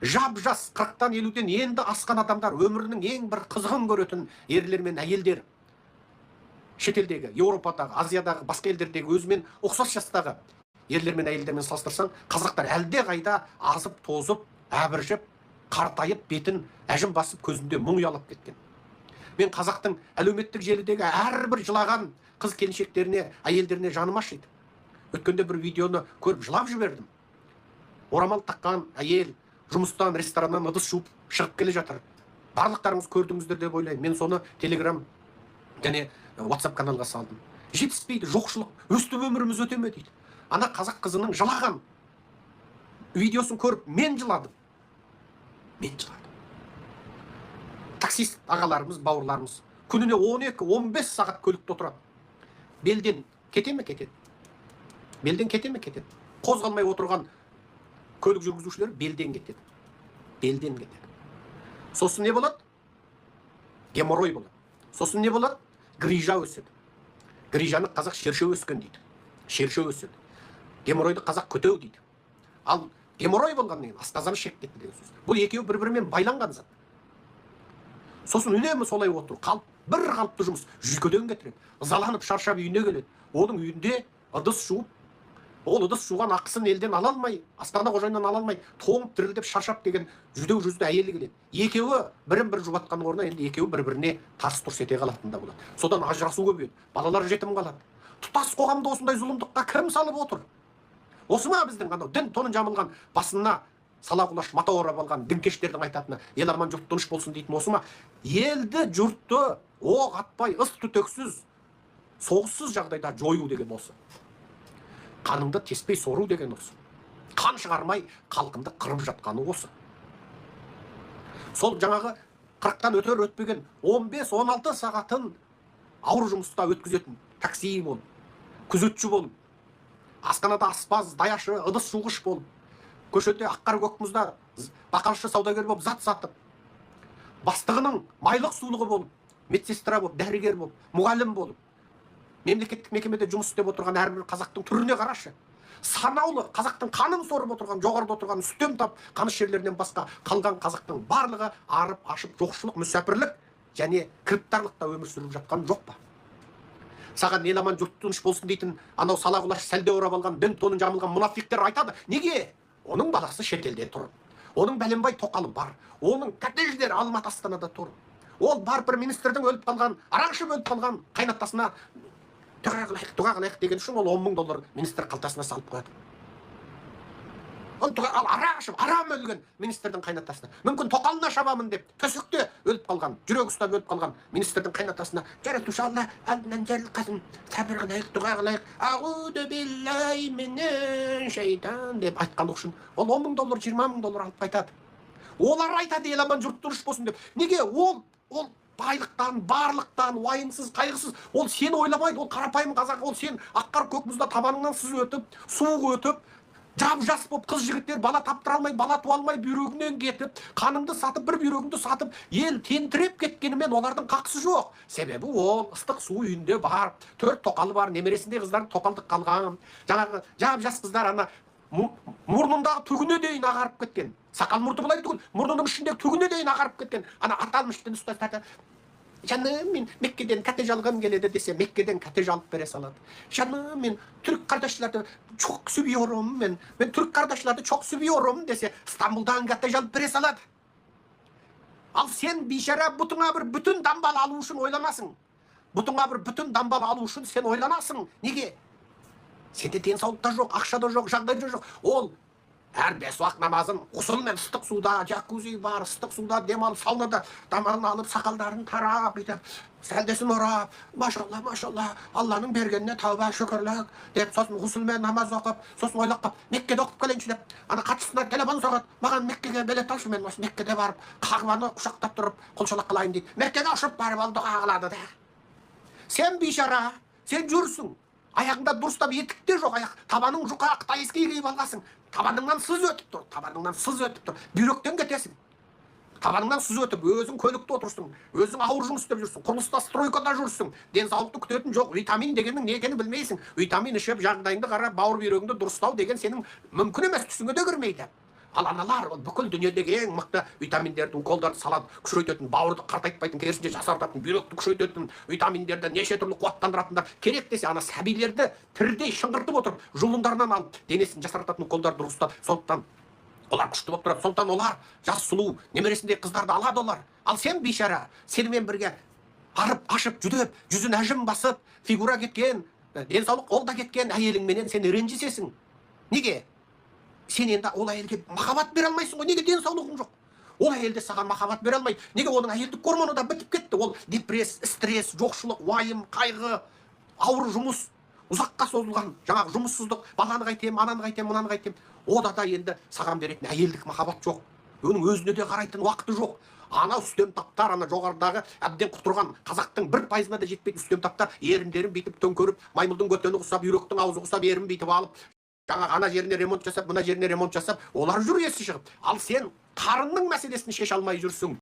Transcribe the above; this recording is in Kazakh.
Жап жас, 40-тан, 50-ден енді асқан адамдар, өмірінің ең бір қызығын көретін ерлер мен әйелдер шетелдегі, Еуропадағы, Азиядағы, басқа елдердегі өзімен ұқсас жастағы ерлер мен әйелдермен салыстырсаң, қазақтар әлде қайда азып тозып, әбіржіп, қартайып, бетін әжім басып, көзінде мұң ұялап кеткен. Мен қазақтың әлеуметтік желідегі әрбір жылаған қыз келіншектеріне, әйелдеріне жаным ашиды. Өткенде бір видеоны көріп, жылап жібердім. Орамал таққан әйел жұмыстан, рестораннан ыдыс жуып шығып келе жатыр. Барлықтарыңыз көрдіңіздер деп ойлаймын. Мен соны Телеграм және WhatsApp каналға салдым. Жетіспейді, жоқшылық, өстіп өміріміз өте ме дейді. Ана қазақ қызының жылаған видеосын көріп, мен жыладым, мен жыладым. Таксист ағаларымыз, бауырларымыз күніне 12-15 сағат көлікте отырады. Белден кете ме? Кетеді. Белден кете ме? Кетеді. Қозғалмай отырған көлік жүргізушілері белден кетеді, белден кетеді. Сосын не болады? Геморрой болады. Сосын не болады? Грижа өседі. Грижаны қазақ шершеу өскен дейді, шершеу өседі. Геморройды қазақ көтеу дейді. Ал геморрой болғаннан кейін асқазан, ішек кетті деген сөз. Бұл екеуі бір бірімен байланған зат. Сосын үнемі солай отыру, қалып, бір қалыпты жұмыс жүйкеден кетіреді. Ызаланып, шаршап үйіне келеді. Оның үйінде ыдыс жуып, ол ыдыс жуған ақысын елден ала алмай, асхана қожайыннан ала алмай, тоңып, дірілдеп, шаршап келген жүдеу жүзді әйелі келеді. Екеуі бірін бірі жұбатқан орнына енді екеуі бір біріне тарс тұрс ете қалатын да болады. Содан ажырасу көбейеді, балалар жетім қалады. Тұтас қоғамды осындай зұлымдыққа кім салып отыр? Осы ма біздің анау дін тонын жамылған, басына сала құлаш мата орап алған дінкештердің айтатыны, ел аман, жұрт тыныш болсын дейтін осы ма? Елді, жұртты оқ атпай, ыс түтексіз, соғыссыз жағдайда жою деген осы. Қаныңды теспей сору деген осы. Қан шығармай халқыңды қырып жатқаны осы. Сол жаңағы 40-тан өтер өтпеген 15-16 сағатын ауыр жұмыста өткізетін такси болып, күзетші болып, асханада аспаз, даяшы, ыдыс жуғыш болып, көшеде ақ қар көк мұзда бақалшы саудагер болып зат сатып, бастығының майлық сулығы болып, медсестра болып, дәрігер болып, мұғалім болып, мемлекеттік мекемеде жұмыс істеп отырған әрбір қазақтың түріне қарашы. Санаулы қазақтың қанын сорып отырған жоғарыда отырған үстем тап қанішерлерінен басқа қалған қазақтың барлығы арып ашып, жоқшылық, мүсәпірлік және кіріптарлықта өмір сүріп жатқан жоқ па? Саған ел аман, жұрт тыныш болсын дейтін анау сала құлаш сәлде орап алған, дін тонын жамылған мұнафиқтер айтады. Неге? Оның баласы шетелде тұр, оның бәленбай тоқалы бар, оның коттедждері Алматы, Астанада тұр. Ол барып бір министрдің өліп қалған, арақ ішіп өліп қалған қайнатасына дұға қылайық, дұға қылайық деген үшін ол 10 000 доллар министр қалтасына салып қояды. Ол ал арақ ішіп арам өлген министрдің қайнатасына, мүмкін тоқалына шабамын деп төсекте өліп қалған, жүрегі ұстап өліп қалған министрдің қайнатасына «Жаратушы Алла алдынан жарылқасын, сабыр қылайық, дұға қылайық, ағуду биллахи шайтан» деп айтқаны үшін ол 10 000 доллар, 20 000 доллар алып қайтады. Олар айтады ел аман, жұрт тыныш болсын деп. Неге? Ол байлықтан, барлықтан уайымсыз, қайғысыз. Ол сені ойламайды. Ол қарапайым қазақ. Ол сен ақ қар көк мұзда табаныңнан сыз өтіп, суық өтіп, жап жас болып, қыз жігіттер бала таптыра алмай, бала туа алмай, бүйрегіңнен кетіп, қаныңды сатып, бір бүйрегіңді сатып, ел тентіреп кеткенімен олардың қақысы жоқ. Себебі ол ыстық су үйінде бар, төрт тоқалы бар, немересіндей қыздар тоқалдық қалған. Жаңағы жап жас қыздар ана мұрнындағы түгіне дейін ағарып кеткен, сақал мұрты былай түгіл, мұрнының ішіндегі түгіне дейін ағарып кеткен ана аталмыш дін ұстаздары «Жаным, мен Меккеден коттедж алғым келеді» десе, Меккеден коттедж алып бере салады. «Жаным, мен түрік kardeşlerді çok seviyorum, мен түрік kardeşlerді çok seviyorum» десе, Стамбулдан коттедж алып бере салады. Ал сен, бейшара, бұтыңа бір бүтін дамбал алу үшін ойланасың. Бұтыңа бір бүтін дамбал алу үшін сен ойланасың. Неге? Сенде денсаулық та жоқ, ақша да жоқ, жағдай да жоқ. Ол әр бес уақыт намазын ғұсылмен ыстық суда, джакузи бар, ыстық суда демалып, саунада дамалын алып, сақалдарын тарап, бүйтіп сәлдесін орап, машалла, машалла, Алланың бергеніне тәуба, шүкірлік деп, сосын ғұсылмен намаз оқып, сосын ойлап қалып, Меккеде оқып келейінші деп, ана хатшысына телефон соғады: «Маған Меккеге билет алшы, мен осы Меккеде барып, Қағбаны құшақтап тұрып, құлшылық қылайын», — дейді. Меккеге ұшып барып, ол дұға қылады да. Сен, бейшара, сен жүрсің, аяғыңда дұрыстап етік те жоқ, аяқ табаның жұқа, китайский киіп алғансың, табаныңнан сыз өтіп тұр, табаныңнан сыз өтіп тұр, бүйректен кетесің. Табаныңнан сыз өтіп, өзің көлікте отырсың, өзің ауыр жұмыс істеп жүрсің, құрылыста, стройкада жүрсің. Денсаулықты күтетін жоқ, витамин дегеннің не екенін білмейсің. Витамин ішіп, жағдайыңды қарап, бауыр бүйрегіңді дұрыстау деген сенің мүмкін емес, түсіңе де кірмейді. Ал аналар ол бүкіл дүниедегі ең мықты витаминдерді, уколдарды салады, күшейтетін, бауырды қартайтпайтын, керісінше жасартатын, бүйректі күшейтетін витаминдерді, неше түрлі қуаттандыратындар керек десе, ана сәбилерді тірідей шыңғыртып отырып, жұлындарынан алып, денесін жасартатын уколдарды дұрыстап. Сондықтан олар күшті болып тұрады. Сондықтан олар жас, сұлу, немересіндей қыздарды алады олар. Ал сен, бейшара, сенімен бірге арып ашып, жүдеп, жүзін әжім басып, фигура кеткен, денсаулық ол да кеткен әйеліңменен сен ренжісесің. Неге? Сен енді ол әйелге махаббат бере алмайсың ғой. Неге? Денсаулығың жоқ. Ол әйел де саған махаббат бере алмайды. Неге? Оның әйелдік гормоны да бітіп кетті. Ол депресс, стресс, жоқшылық, уайым, қайғы, ауыр жұмыс, ұзаққа созылған жаңағы жұмыссыздық, баланы қайтемін, ананы қайтемін, мынаны қайтемін. Ода да енді саған беретін әйелдік махаббат жоқ. Оның өзіне де қарайтын уақыты жоқ. Ана үстем таптар, ана жоғарыдағы әбден құтырған, қазақтың 1%-ына да жетпейтін үстем таптар еріндерін бүйтіп төңкеріп, маймылдың көтені құсап, үйректің аузы құсап, ерін бүйтіп алып, жаңағы ана жеріне ремонт жасап, мына жеріне ремонт жасап, олар жүр есі шығып. Ал сен қарынның мәселесін шеше алмай жүрсің.